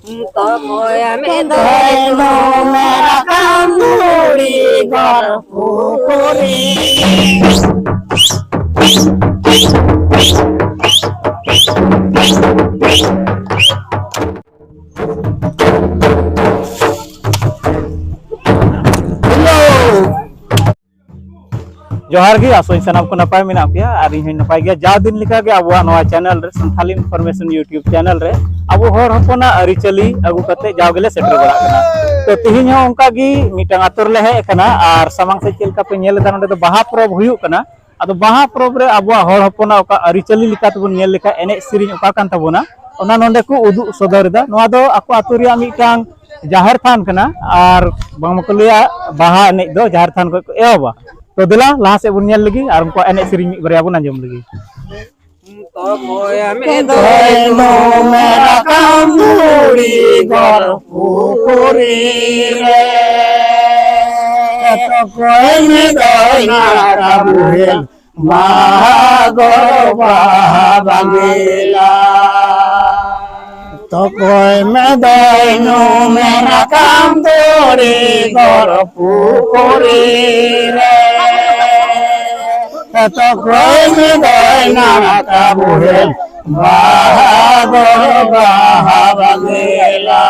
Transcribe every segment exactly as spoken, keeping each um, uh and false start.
ᱛᱚᱠᱚᱭ ᱢᱮᱫᱚᱭ ᱱᱚ ᱢᱮᱨᱟ ᱠᱟᱢ ᱫᱷᱩᱲᱤ ᱜᱚᱨ ᱯᱩᱠᱷᱩᱨᱤ᱾ ᱡᱚᱦᱟᱨ ᱜᱮ, ᱟᱥᱚᱜ ᱟᱹᱧ ᱥᱟᱱᱟᱢ ᱠᱚ ᱱᱟᱯᱟᱭ ᱢᱮᱱᱟᱜ ᱯᱮᱭᱟ ᱟᱨ ᱤᱧ ᱦᱚᱸᱧ ᱱᱟᱯᱟᱭ ᱜᱮᱭᱟ᱾ ᱡᱟᱣ ᱫᱤᱱ ᱞᱮᱠᱟ ᱜᱮ ᱟᱵᱚᱣᱟᱜ ᱱᱚᱣᱟ ᱪᱮᱱᱮᱞ ᱨᱮ, ᱥᱟᱱᱛᱷᱟᱞᱤ ᱤᱱᱯᱷᱚᱨᱢᱮᱥᱚᱱ YouTube ᱪᱮᱱᱮᱞ ᱨᱮ ᱟᱵᱚ ᱦᱚᱲ ᱦᱚᱯᱚᱱᱟᱜ ᱟᱹᱨᱤᱪᱟᱹᱞᱤ ᱟᱹᱜᱩ ᱠᱟᱛᱮ ᱡᱟᱣ ᱜᱮᱞᱮ ᱥᱮᱴᱮᱨ ᱵᱟᱲᱟᱜ ᱠᱟᱱᱟ᱾ ᱛᱚ ᱛᱮᱦᱮᱧ ᱦᱚᱸ ᱚᱱᱠᱟ ᱜᱮ ᱢᱤᱫᱴᱟᱝ ᱟᱛᱳ ᱨᱮᱞᱮ ᱦᱮᱡ ᱟᱠᱟᱱᱟ ᱟᱨ ᱥᱟᱢᱟᱝ ᱥᱮᱫ ᱪᱮᱫ ᱞᱮᱠᱟ ᱯᱮ ᱧᱮᱞ ᱮᱫᱟ, ᱱᱚᱸᱰᱮ ᱫᱚ ᱵᱟᱦᱟ ᱯᱚᱨᱚᱵᱽ ᱦᱩᱭᱩᱜ ᱠᱟᱱᱟ᱾ ᱟᱫᱚ ᱵᱟᱦᱟ ᱯᱚᱨᱚᱵᱽ ᱨᱮ ᱟᱵᱚᱣᱟᱜ ᱦᱚᱲ ᱦᱚᱯᱚᱱᱟᱜ ᱚᱠᱟ ᱟᱹᱨᱤᱪᱟᱹᱞᱤ ᱞᱮᱠᱟ ᱛᱮᱵᱚᱱ ᱧᱮᱞ ᱞᱮᱠᱷᱟᱱ ᱮᱱᱮᱡ ᱥᱮᱨᱮᱧ ᱚᱠᱟ ᱠᱟᱱ ᱛᱟᱵᱚᱱᱟ, ᱚᱱᱟ ᱱᱚᱸᱰᱮ ᱠᱚ ᱩᱫᱩᱜ ᱥᱚᱫᱚᱨ ᱮᱫᱟ᱾ ᱱᱚᱣᱟ ᱫᱚ ᱟᱠᱚ ᱟᱛᱳ ᱨᱮᱭᱟᱜ ᱢᱤᱫᱴᱟᱝ ᱡᱟᱦᱮᱨ ᱛᱷᱟᱱ ᱠᱟᱱᱟ ᱟᱨ ᱵᱟᱝᱢᱟᱠᱚ ᱞᱟᱹᱭᱟ ᱵᱟᱦᱟ ᱮᱱᱮᱡ ᱫᱚ ᱡᱟᱦᱮᱨ ᱛᱷᱟᱱ ᱠᱷᱚᱱ ᱠᱚ ᱮᱦᱚᱵᱟ᱾ ᱛᱚ ᱫᱮᱞᱟ ᱞᱟᱦᱟ ᱥᱮᱫ ᱵᱚᱱ ᱧᱮᱞ ᱞᱮᱜᱮ ᱟᱨ ᱩᱱᱠᱩᱣᱟᱜ ᱮᱱᱮᱡ ᱥᱮᱨᱮᱧ ᱢᱤᱫ ᱵᱟᱨᱭᱟ ᱵᱚᱱ ᱟᱸᱡᱚᱢ ᱞᱮᱜᱮ᱾ ᱛᱚᱠᱚᱭ ᱢᱮᱫᱚᱭ ᱱᱚ ᱢᱮᱨᱟ ᱠᱟᱢ ᱫᱷᱩᱲᱤ ᱜᱚᱨ ᱯᱩᱠᱷᱩᱨᱤ ᱨᱮ᱾ ᱛᱚᱠᱚᱭ ᱢᱮᱫᱚᱭ ᱱᱟᱲᱟ ᱠᱟᱢ ᱵᱩᱦᱮᱞ ᱵᱟᱦᱟ ᱜᱚᱨ ᱵᱟᱦᱟ ᱵᱟᱸᱫᱮᱞᱟ᱾ ᱛᱚᱠᱚᱭ ᱢᱮᱫᱚᱭ ᱱᱚ ᱢᱮᱨᱟ ᱠᱟᱢ ᱫᱷᱩᱲᱤ ᱜᱚᱨ ᱯᱩᱠᱷᱩᱨᱤ ᱨᱮ᱾ ᱛᱚᱠᱚᱭ ᱢᱮᱫᱚᱭ ᱱᱟᱲᱟ ᱠᱟᱢ ᱵᱩᱦᱮᱞ ᱵᱟᱦᱟ ᱫᱚ ᱵᱟᱦᱟ ᱵᱟᱸᱫᱮᱞᱟ᱾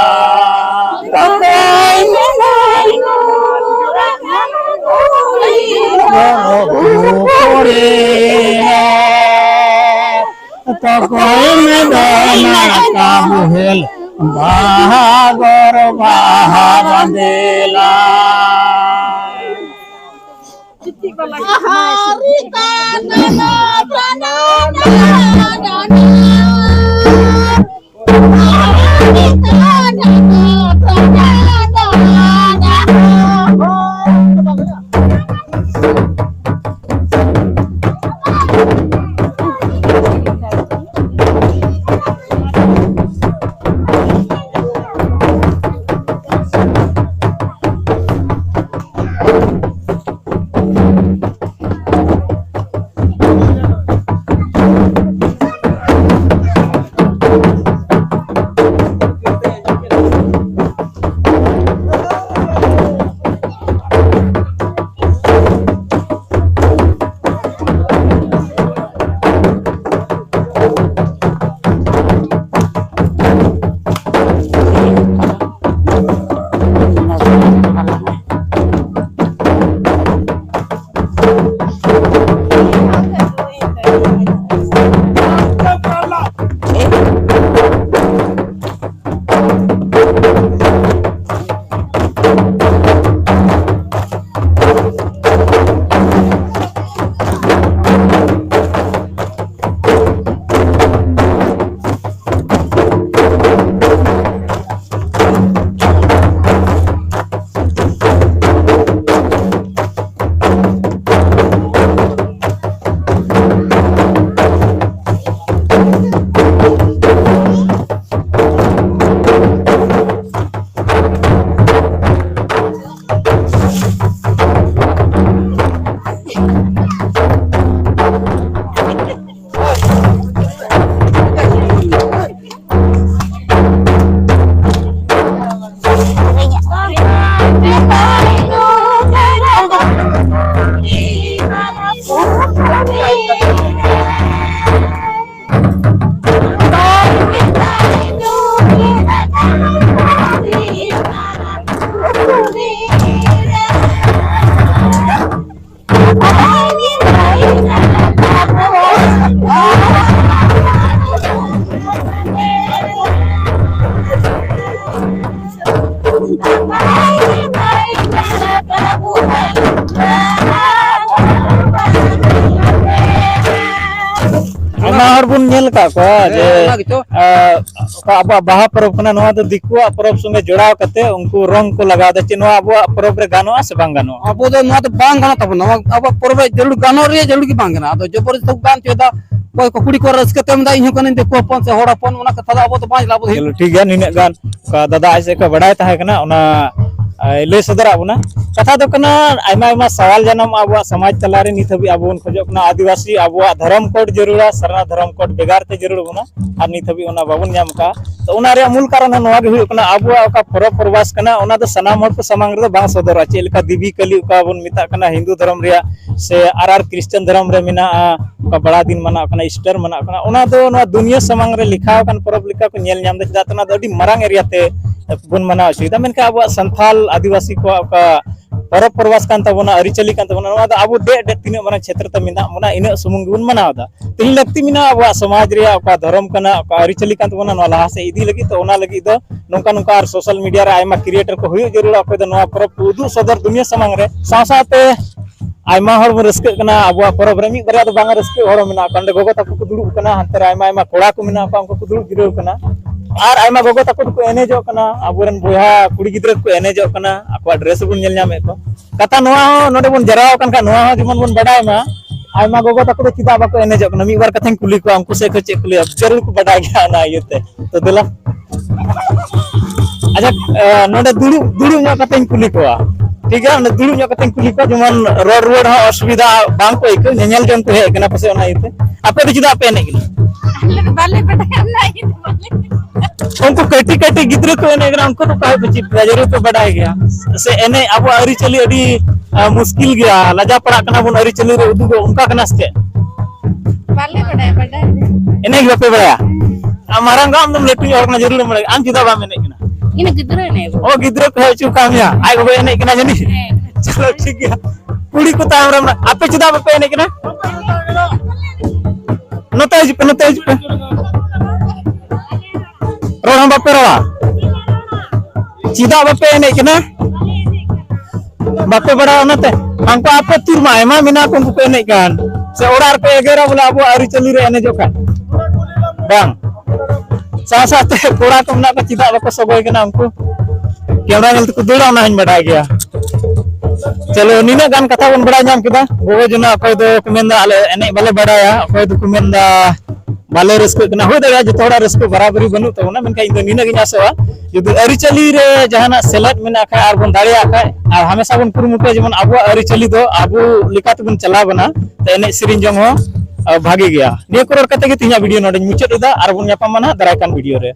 ᱛᱚᱠᱚᱭ ᱢᱮᱫᱚᱭ ᱱᱚ ᱢᱮᱨᱟ ᱠᱟᱢ ᱫᱷᱩᱲᱤ ᱜᱚᱨ ᱯᱩᱠᱷᱩᱨᱤ ᱨᱮ᱾ ᱛᱚᱠᱚᱭ ᱢᱮᱫᱚᱭ ᱱᱟᱲᱟ ᱠᱟᱢ ᱵᱩᱦᱮᱞ ᱵᱟᱦᱟ ᱜᱚᱨ ᱵᱟᱦᱟ ᱵᱟᱸᱫᱮᱞᱟ᱾ ᱟᱭᱢᱟ ᱦᱚᱲ ᱵᱚᱱ ᱧᱮᱞ ᱟᱠᱟᱫ ᱠᱚᱣᱟ ᱡᱮ, ᱦᱮᱸ, ᱚᱱᱟ ᱜᱮᱪᱚ᱾ ᱟᱸ, ᱚᱠᱟ ᱟᱵᱚᱣᱟᱜ ᱵᱟᱦᱟ ᱯᱚᱨᱚᱵᱽ ᱠᱟᱱᱟ, ᱱᱚᱣᱟ ᱫᱚ ᱫᱤᱠᱩᱣᱟᱜ ᱯᱚᱨᱚᱵᱽ ᱥᱚᱸᱜᱮ ᱡᱚᱲᱟᱣ ᱠᱟᱛᱮ ᱩᱱᱠᱩ ᱨᱚᱝ ᱠᱚ ᱞᱟᱜᱟᱣ ᱮᱫᱟ᱾ ᱪᱮᱫ ᱱᱚᱣᱟ ᱟᱵᱚᱣᱟᱜ ᱯᱚᱨᱚᱵᱽ ᱨᱮ ᱜᱟᱱᱚᱜᱼᱟ ᱥᱮ ᱵᱟᱝ ᱜᱟᱱᱚᱜᱼᱟ? ᱟᱵᱚ ᱫᱚ ᱱᱚᱣᱟ ᱫᱚ ᱵᱟᱝ ᱜᱟᱱᱚᱜ ᱛᱟᱵᱚᱱᱟ, ᱱᱚᱣᱟ ᱟᱵᱚᱣᱟᱜ ᱯᱚᱨᱚᱵᱽ ᱨᱮ ᱡᱟᱹᱨᱩᱲ ᱜᱟᱱᱚᱜ ᱨᱮᱭᱟᱜ ᱡᱟᱹᱨᱩᱲ ᱜᱮ ᱵᱟᱝ ᱠᱟᱱᱟ᱾ ᱟᱫᱚ ᱡᱚᱵᱚᱨᱫᱚᱥᱛᱤ ᱵᱟᱝ ᱪᱮᱫᱟᱜ, ᱚᱠᱚᱭ ᱠᱚ ᱠᱩᱲᱤ ᱠᱚ ᱨᱟᱹᱥᱠᱟᱹ ᱛᱮ ᱢᱮᱱᱫᱟ, "ᱤᱧ ᱦᱚᱸ ᱠᱟᱹᱱᱟᱹᱧ ᱫᱤᱠᱩ ᱦᱚᱯᱚᱱ ᱥᱮ ᱦᱚᱲ ᱦᱚᱯᱚᱱ", ᱚᱱᱟ ᱠᱟᱛᱷᱟ ᱫᱚ ᱟᱵᱚ ᱫᱚ ᱵᱟᱝ ᱪᱟᱞᱟᱜ ᱟᱵᱚ ᱫᱚ᱾ ᱪᱚᱞᱚ, ᱴᱷᱤᱠ ᱜᱮᱭᱟ, ᱱᱤᱱᱟᱹᱜ ᱜᱟᱱ ᱚᱠᱟ ᱫᱟᱫᱟ ᱟᱡ ᱥᱮᱫ ᱠᱷᱚᱱ ᱵᱟᱰᱟᱭ ᱛᱟᱦᱮᱸ ᱠᱟᱱᱟ, ᱚᱱᱟ, ᱟᱭ ᱞᱟᱹᱭ ᱥᱚᱫᱚᱨᱟᱜ ᱵᱚᱱᱟ᱾ ᱠᱟᱛᱷᱟ ᱫᱚ ᱠᱟᱱᱟ, ᱟᱭᱢᱟ ᱟᱭᱢᱟ ᱥᱟᱣᱟᱞ ᱡᱟᱱᱟᱢ ᱟᱵᱚᱣᱟᱜ ᱥᱚᱢᱟᱡᱽ ᱛᱟᱞᱟᱨᱮ ᱱᱤᱛ ᱦᱟᱹᱵᱤᱡ ᱟᱵᱚ ᱵᱚᱱ ᱠᱷᱚᱡᱚᱜ ᱠᱟᱱᱟ, ᱟᱹᱫᱤᱵᱟᱹᱥᱤ ᱟᱵᱚᱣᱟᱜ ᱫᱷᱚᱨᱚᱢ ᱠᱳᱰ ᱡᱟᱹᱨᱩᱲᱟ, ᱥᱟᱨᱱᱟ ᱫᱷᱚᱨᱚᱢ ᱠᱳᱰ ᱵᱷᱮᱜᱟᱨ ᱛᱮ ᱡᱟᱹᱨᱩᱲ ᱵᱚᱱᱟ, ᱟᱨ ᱱᱤᱛ ᱦᱟᱹᱵᱤᱡ ᱚᱱᱟ ᱵᱟᱵᱚᱱ ᱧᱟᱢ ᱟᱠᱟᱫᱼᱟ᱾ ᱛᱚ, ᱚᱱᱟ ᱨᱮᱭᱟᱜ ᱢᱩᱞ ᱠᱟᱨᱚᱱ ᱦᱚᱸ ᱱᱚᱣᱟ ᱜᱮ ᱦᱩᱭᱩᱜ ᱠᱟᱱᱟ, ᱟᱵᱚᱣᱟᱜ ᱚᱠᱟ ᱯᱚᱨᱚᱵᱽ ᱯᱚᱨᱵᱟᱥ ᱠᱟᱱᱟ, ᱚᱱᱟ ᱫᱚ ᱥᱟᱱᱟᱢ ᱦᱚᱲ ᱠᱚ ᱥᱟᱢᱟᱝ ᱨᱮᱫᱚ ᱵᱟᱝ ᱥᱚᱫᱚᱨᱚᱜᱼᱟ᱾ ᱪᱮᱫ ᱞᱮᱠᱟ ᱫᱮᱵᱤ ᱠᱟᱹᱞᱤ, ᱚᱠᱟ ᱵᱚᱱ ᱢᱮᱛᱟᱜ ᱠᱟᱱᱟ ᱦᱤᱱᱫᱩ ᱫᱷᱚᱨᱚᱢ ᱨᱮᱭᱟᱜ, ᱥᱮ ᱟᱨ ᱟᱨ ᱠᱷᱨᱤᱥᱴᱟᱱ ᱫᱷᱚᱨᱚᱢ ᱨᱮ ᱢᱮᱱᱟᱜᱼᱟ, ᱚᱠᱟ ᱵᱟᱲᱟ ᱫᱤᱱ ᱢᱟᱱᱟᱣ ᱠᱟᱱᱟ, ᱤᱥᱴᱟᱨ ᱢᱟᱱᱟᱣ ᱠᱟᱱᱟ, ᱚᱱᱟ ᱫᱚ ᱱᱚᱣᱟ ᱫᱩᱱᱤᱭᱟᱹ ᱥᱟᱢᱟᱝ ᱨᱮ ᱞᱮᱠᱷᱟ ᱟᱠᱟᱱ ᱯᱚᱨᱚᱵᱽ ᱞᱮᱠᱟ ᱠᱚ ᱧᱮᱞ ᱧᱟᱢ ᱮᱫᱟ᱾ ᱪᱮᱫᱟᱜ ᱛᱮ ᱚᱱᱟ ᱫᱚ ᱟᱹᱰᱤ ᱢᱟᱨᱟᱝ ᱮᱨᱤᱭᱟ ᱛᱮ ᱵᱚᱱ ᱢᱟᱱᱟᱣ ᱦᱚᱪᱚᱭᱮᱫᱟ, ᱢᱮᱱᱠᱷᱟᱱ ᱟᱵᱚᱣᱟᱜ ᱥᱟᱱᱛᱷᱟᱞ ᱟᱹᱫᱤᱵᱟᱹᱥᱤ ᱠᱚᱣᱟᱜ ᱚᱠᱟ ᱯᱚᱨᱚᱵᱽ ᱯᱚᱨᱵᱟᱥ ᱠᱟᱱ ᱛᱟᱵᱚᱱᱟ, ᱟᱹᱨᱤᱪᱟᱹᱞᱤ ᱠᱟᱱ ᱛᱟᱵᱚᱱᱟ, ᱱᱚᱣᱟ ᱫᱚ ᱟᱵᱚ ᱰᱮᱜ ᱰᱮᱜ ᱛᱤᱱᱟᱹᱜ ᱢᱟᱨᱟᱝ ᱪᱷᱮᱛᱨᱚ ᱛᱮ ᱢᱮᱱᱟᱜ ᱵᱚᱱᱟ, ᱤᱱᱟᱹᱜ ᱥᱩᱢᱩᱝ ᱜᱮᱵᱚᱱ ᱢᱟᱱᱟᱣ ᱮᱫᱟ᱾ ᱛᱮᱦᱮᱧ ᱞᱟᱹᱠᱛᱤ ᱢᱮᱱᱟᱜᱼᱟ ᱟᱵᱚᱣᱟᱜ ᱥᱚᱢᱟᱡᱽ ᱨᱮᱭᱟᱜ ᱚᱠᱟ ᱫᱷᱚᱨᱚᱢ ᱠᱟᱱᱟ, ᱚᱠᱟ ᱟᱹᱨᱤᱪᱟᱹᱞᱤ ᱠᱟᱱ ᱛᱟᱵᱚᱱᱟ, ᱱᱚᱣᱟ ᱞᱟᱦᱟ ᱥᱮᱫ ᱤᱫᱤ ᱞᱟᱹᱜᱤᱫ᱾ ᱛᱚ, ᱚᱱᱟ ᱞᱟᱹᱜᱤᱫ ᱫᱚ ᱱᱚᱝᱠᱟ ᱱᱚᱝᱠᱟ ᱟᱨ ᱥᱳᱥᱟᱞ ᱢᱤᱰᱤᱭᱟ ᱨᱮ ᱟᱭᱢᱟ ᱠᱨᱤᱭᱮᱴᱚᱨ ᱠᱚ ᱦᱩᱭᱩᱜ ᱡᱟᱹᱨᱩᱲᱟ, ᱚᱠᱚᱭ ᱫᱚ ᱱᱚᱣᱟ ᱯᱚᱨᱚᱵᱽ ᱠᱚ ᱩᱫᱩᱜ ᱥᱚᱫᱚᱨ ᱫᱩᱱᱤᱭᱟᱹ ᱥᱟᱢᱟᱝ ᱨᱮ, ᱥᱟᱶ ᱥᱟᱶᱛᱮ ᱟᱭᱢᱟ ᱦᱚᱲ ᱵᱚᱱ ᱨᱟᱹᱥᱠᱟᱹᱜ ᱠᱟᱱᱟ ᱟᱵᱚᱣᱟᱜ ᱯᱚᱨᱚᱵᱽ ᱨᱮ᱾ ᱢᱤᱫ ᱵᱟᱨᱭᱟ ᱫᱚ ᱵᱟᱝ ᱨᱟᱹᱥᱠᱟᱹ ᱦᱚᱲ ᱦᱚᱸ ᱢᱮᱱᱟᱜ ᱠᱚᱣᱟ᱾ ᱚᱸᱰᱮ ᱜᱚᱜᱚ ᱛᱟᱠᱚ ᱠᱚ ᱫᱩᱲᱩᱵ ᱠᱟᱱᱟ, ᱦᱟᱱᱛᱮ ᱨᱮ ᱟᱭᱢᱟ ᱟᱭᱢᱟ ᱠᱚᱲᱟ ᱠᱚ ᱢᱮᱱᱟᱜ ᱠᱚᱣᱟ, ᱩᱱᱠᱩ ᱠᱚ ᱫᱩᱲᱩᱵ ᱡᱤᱨᱟᱹᱣ ᱠᱟᱱᱟ, ᱟᱨ ᱟᱭᱢᱟ ᱜᱚᱜᱚ ᱛᱟᱠᱚ ᱫᱚᱠᱚ ᱮᱱᱮᱡᱚᱜ ᱠᱟᱱᱟ, ᱟᱵᱚᱨᱮᱱ ᱵᱚᱭᱦᱟ ᱠᱩᱲᱤ ᱜᱤᱫᱽᱨᱟᱹ ᱠᱚ ᱮᱱᱮᱡᱚᱜ ᱠᱟᱱᱟ, ᱟᱠᱚᱣᱟᱜ ᱰᱨᱮᱥ ᱵᱚᱱ ᱧᱮᱞ ᱧᱟᱢᱮᱫ ᱠᱚᱣᱟ᱾ ᱠᱟᱛᱷᱟ ᱱᱚᱣᱟ ᱦᱚᱸ, ᱱᱚᱰᱮ ᱵᱚᱱ ᱡᱟᱨᱣᱟ ᱟᱠᱟᱱ ᱠᱷᱟᱱ ᱱᱚᱣᱟ ᱦᱚᱸ ᱡᱮᱢᱚᱱ ᱵᱚᱱ ᱵᱟᱰᱟᱭ ᱢᱟ, ᱟᱭᱢᱟ ᱜᱚᱜᱚ ᱛᱟᱠᱚ ᱫᱚ ᱪᱮᱫᱟᱜ ᱵᱟᱠᱚ ᱮᱱᱮᱡᱚᱜ ᱠᱟᱱᱟ? ᱢᱤᱫ ᱵᱟᱨ ᱠᱟᱛᱷᱟᱧ ᱠᱩᱞᱤ ᱠᱚᱣᱟ, ᱩᱱᱠᱩ ᱥᱮᱫ ᱠᱷᱚᱱ ᱪᱮᱫ ᱠᱚ ᱞᱟᱹᱭᱟ, ᱡᱟᱹᱨᱩᱲ ᱠᱚ ᱵᱟᱰᱟᱭ ᱜᱮᱭᱟ ᱚᱱᱟ ᱤᱭᱟᱹᱛᱮ᱾ ᱛᱚ ᱫᱮᱞᱟ᱾ ᱟᱪᱪᱷᱟ, ᱮ, ᱱᱚᱰᱮ ᱫᱩᱲᱩᱵ, ᱫᱩᱲᱩᱵ ᱧᱚᱜ ᱠᱟᱛᱮᱧ ᱠᱩᱞᱤ ᱠᱚᱣᱟ᱾ ᱴᱷᱤᱠ ᱜᱮᱭᱟ, ᱱᱚᱰᱮ ᱫᱩᱲᱩᱵ ᱧᱚᱜ ᱠᱟᱛᱮᱧ ᱠᱩᱞᱤ ᱠᱚᱣᱟ, ᱡᱮᱢᱚᱱ ᱨᱚᱲ ᱨᱩᱣᱟᱹᱲ ᱦᱚᱸ ᱚᱥᱩᱵᱤᱫᱷᱟ ᱵᱟᱝ ᱠᱚ ᱟᱹᱭᱠᱟᱹᱣ, ᱧᱮᱧᱮᱞ ᱡᱚᱝ ᱠᱚ ᱦᱮᱡ ᱟᱠᱟᱱᱟ ᱯᱟᱥᱮᱡ, ᱚᱱᱟ ᱤᱭᱟᱹᱛᱮ᱾ ᱟᱯᱮ ᱫᱚ ᱪᱮᱫᱟᱜ ᱯᱮ ᱮᱱᱮᱡ ᱠᱟᱱᱟ? ᱟᱞᱮ ᱫᱚ ᱵᱟᱞᱮ ᱵᱟᱰᱟᱭᱟ, ᱚᱱᱟ ᱤᱭᱟᱹᱛᱮ ᱵᱟᱞᱮ ᱮᱱᱮᱡ ᱠᱟᱱᱟ᱾ ᱩᱱᱠᱩ ᱠᱟᱹᱴᱤᱡ ᱠᱟᱹᱴᱤᱡ ᱜᱤᱫᱽᱨᱟᱹ ᱠᱚ ᱮᱱᱮᱡ ᱠᱟᱱᱟ, ᱩᱱᱠᱩ ᱫᱚ ᱚᱠᱟ ᱠᱷᱚᱱ ᱯᱮ ᱪᱮᱫ ᱠᱮᱫᱟ? ᱡᱟᱹᱨᱩᱲ ᱯᱮ ᱵᱟᱰᱟᱭ ᱜᱮᱭᱟ᱾ ᱥᱮ ᱮᱱᱮᱡ ᱟᱵᱚᱣᱟᱜ ᱟᱹᱨᱤᱪᱟᱹᱞᱤ ᱟᱹᱰᱤ, ᱟ, ᱢᱩᱥᱠᱤᱞ ᱜᱮᱭᱟ, ᱞᱟᱡᱟ ᱯᱟᱲᱟᱜ ᱠᱟᱱᱟ ᱵᱚᱱ ᱟᱹᱨᱤᱪᱟᱹᱞᱤ ᱨᱮ ᱩᱫᱩᱜᱚᱜ, ᱚᱱᱠᱟ ᱠᱟᱱᱟ ᱥᱮ ᱪᱮᱫ? ᱵᱟᱞᱮ ᱵᱟᱰᱟᱭᱟ, ᱵᱟᱰᱟᱭ ᱜᱮ᱾ ᱮᱱᱮᱡ ᱜᱮ ᱵᱟᱯᱮ ᱵᱟᱲᱟᱭᱟ? ᱟᱢ ᱢᱟᱨᱟᱝ ᱜᱚ, ᱟᱢ ᱫᱚᱢ ᱞᱟᱹᱴᱩ ᱧᱚᱜ ᱦᱚᱲ ᱠᱟᱱᱟ, ᱡᱟᱹᱨᱩᱲ ᱮᱢ ᱵᱟᱲᱟᱭᱟ᱾ ᱟᱢ ᱪᱮᱫᱟᱜ ᱵᱟᱢ ᱮᱱᱮᱡ ᱠᱟᱱᱟ? ᱤᱧ ᱫᱚ ᱜᱤᱫᱽᱨᱟᱹ ᱮᱱᱮᱡ ᱟᱹᱜᱩ᱾ ᱚ, ᱜᱤᱫᱽᱨᱟᱹ ᱠᱚ ᱦᱮᱡ ᱦᱚᱪᱚ ᱠᱟᱜ ᱢᱮᱭᱟ, ᱟᱡ ᱜᱚᱜᱚᱭ ᱮᱱᱮᱡ ᱠᱟᱱᱟ ᱡᱟᱹᱱᱤᱡ? ᱦᱮᱸ᱾ ᱪᱚᱞᱚ, ᱴᱷᱤᱠ ᱜᱮᱭᱟ᱾ ᱠᱩᱲᱤ ᱠᱚ ᱛᱟᱭᱚᱢ ᱨᱮ ᱢᱮᱱᱟᱜ, ᱟᱯᱮ ᱪᱮᱫᱟᱜ ᱵᱟᱯᱮ ᱮᱱᱮᱡ ᱠᱟᱱᱟ? ᱱᱚᱛᱮ ᱦᱤᱡᱩᱜ ᱯᱮ, ᱱᱚᱛᱮ ᱦᱤᱡᱩᱜ ᱯᱮ᱾ ᱨᱚᱲ ᱦᱚᱸ ᱵᱟᱯᱮ ᱨᱚᱲᱟ᱾ ᱪᱮᱫᱟᱜ ᱵᱟᱯᱮ ᱮᱱᱮᱡ ᱠᱟᱱᱟ? ᱵᱟᱯᱮ ᱵᱟᱲᱟᱭᱟ ᱚᱱᱟᱛᱮ? ᱦᱟᱱᱠᱩ ᱟᱯᱮ ᱛᱤᱨ ᱢᱟ ᱟᱭᱢᱟ ᱢᱮᱱᱟᱜ ᱠᱚ, ᱩᱱᱠᱩ ᱠᱚ ᱮᱱᱮᱡ ᱠᱟᱱ᱾ ᱥᱮ ᱚᱲᱟᱜ ᱨᱮᱯᱮ ᱮᱜᱮᱨᱟ ᱵᱚᱞᱮ ᱟᱵᱚᱣᱟᱜ ᱟᱹᱨᱤᱪᱟᱹᱞᱤ ᱨᱮ ᱮᱱᱮᱡᱚᱜ ᱠᱷᱟᱱ? ᱵᱟᱝ᱾ ᱥᱟᱶ ᱥᱟᱶᱛᱮ ᱠᱚᱲᱟ ᱠᱚ ᱢᱮᱱᱟᱜ ᱠᱚᱣᱟ, ᱪᱮᱫᱟᱜ ᱵᱟᱠᱚ ᱥᱚᱜᱚᱭ ᱠᱟᱱᱟ ᱩᱱᱠᱩ? ᱠᱮᱢᱨᱟ ᱧᱮᱞ ᱛᱮᱠᱚ ᱫᱟᱹᱲᱟ, ᱚᱱᱟ ᱦᱚᱸᱧ ᱵᱟᱰᱟᱭ ᱜᱮᱭᱟ᱾ ᱪᱚᱞᱚ, ᱱᱤᱱᱟᱹᱜ ᱜᱟᱱ ᱠᱟᱛᱷᱟ ᱵᱚᱱ ᱵᱟᱲᱟᱭ ᱧᱟᱢ ᱠᱮᱫᱟ᱾ ᱜᱚᱜᱚ ᱡᱚᱱᱟ ᱚᱠᱚᱭ ᱫᱚᱠᱚ ᱢᱮᱱᱫᱟ ᱟᱞᱮ ᱮᱱᱮᱡ ᱵᱟᱞᱮ ᱵᱟᱲᱟᱭᱟ, ᱚᱠᱚᱭ ᱫᱚᱠᱚ ᱢᱮᱱᱫᱟ ᱵᱟᱞᱮ ᱨᱟᱹᱥᱠᱟᱹᱜ ᱠᱟᱱᱟ᱾ ᱦᱩᱭ ᱫᱟᱲᱮᱭᱟᱜᱼᱟ ᱡᱚᱛᱚ ᱦᱚᱲᱟᱜ ᱨᱟᱹᱥᱠᱟᱹ ᱵᱟᱨᱟᱵᱟᱨᱤ ᱵᱟᱹᱱᱩᱜ ᱛᱟᱵᱚᱱᱟ, ᱢᱮᱱᱠᱷᱟᱱ ᱤᱧ ᱫᱚ ᱱᱤᱱᱟᱹᱜ ᱜᱤᱧ ᱟᱥᱚᱜᱼᱟ, ᱡᱩᱫᱤ ᱟᱹᱨᱤᱪᱟᱹᱞᱤ ᱨᱮ ᱡᱟᱦᱟᱱᱟᱜ ᱥᱮᱞᱮᱫ ᱢᱮᱱᱟᱜ ᱠᱷᱟᱡ ᱟᱨ ᱵᱚᱱ ᱫᱟᱲᱮᱭᱟᱜ ᱠᱷᱟᱡ, ᱟᱨ ᱦᱟᱢᱮᱥᱟ ᱵᱚᱱ ᱠᱩᱨᱩᱢᱩᱴᱩᱭᱟ ᱡᱮᱢᱚᱱ ᱟᱵᱚᱣᱟᱜ ᱟᱹᱨᱤᱪᱟᱹᱞᱤ ᱫᱚ ᱟᱵᱚ ᱞᱮᱠᱟ ᱛᱮᱵᱚᱱ ᱪᱟᱞᱟᱣ ᱵᱚᱱᱟ, ᱛᱚ ᱮᱱᱮᱡ ᱥᱮᱨᱮᱧ ᱡᱚᱝ ᱦᱚᱸ ᱟᱨ ᱵᱷᱟᱜᱮ ᱜᱮᱭᱟ᱾ ᱱᱤᱭᱟᱹ ᱠᱚ ᱨᱚᱲ ᱠᱟᱛᱮ ᱜᱮ ᱛᱮᱦᱮᱧᱟᱜ ᱵᱷᱤᱰᱤᱭᱳ ᱱᱚᱰᱮᱧ ᱢᱩᱪᱟᱹᱫ ᱮᱫᱟ, ᱟᱨ ᱵᱚᱱ ᱧᱟᱯᱟᱢᱟ ᱱᱟᱦᱟᱜ ᱫᱟᱨᱟᱭ ᱠᱟᱱ ᱵᱷᱤᱰᱤᱭᱳ ᱨᱮ᱾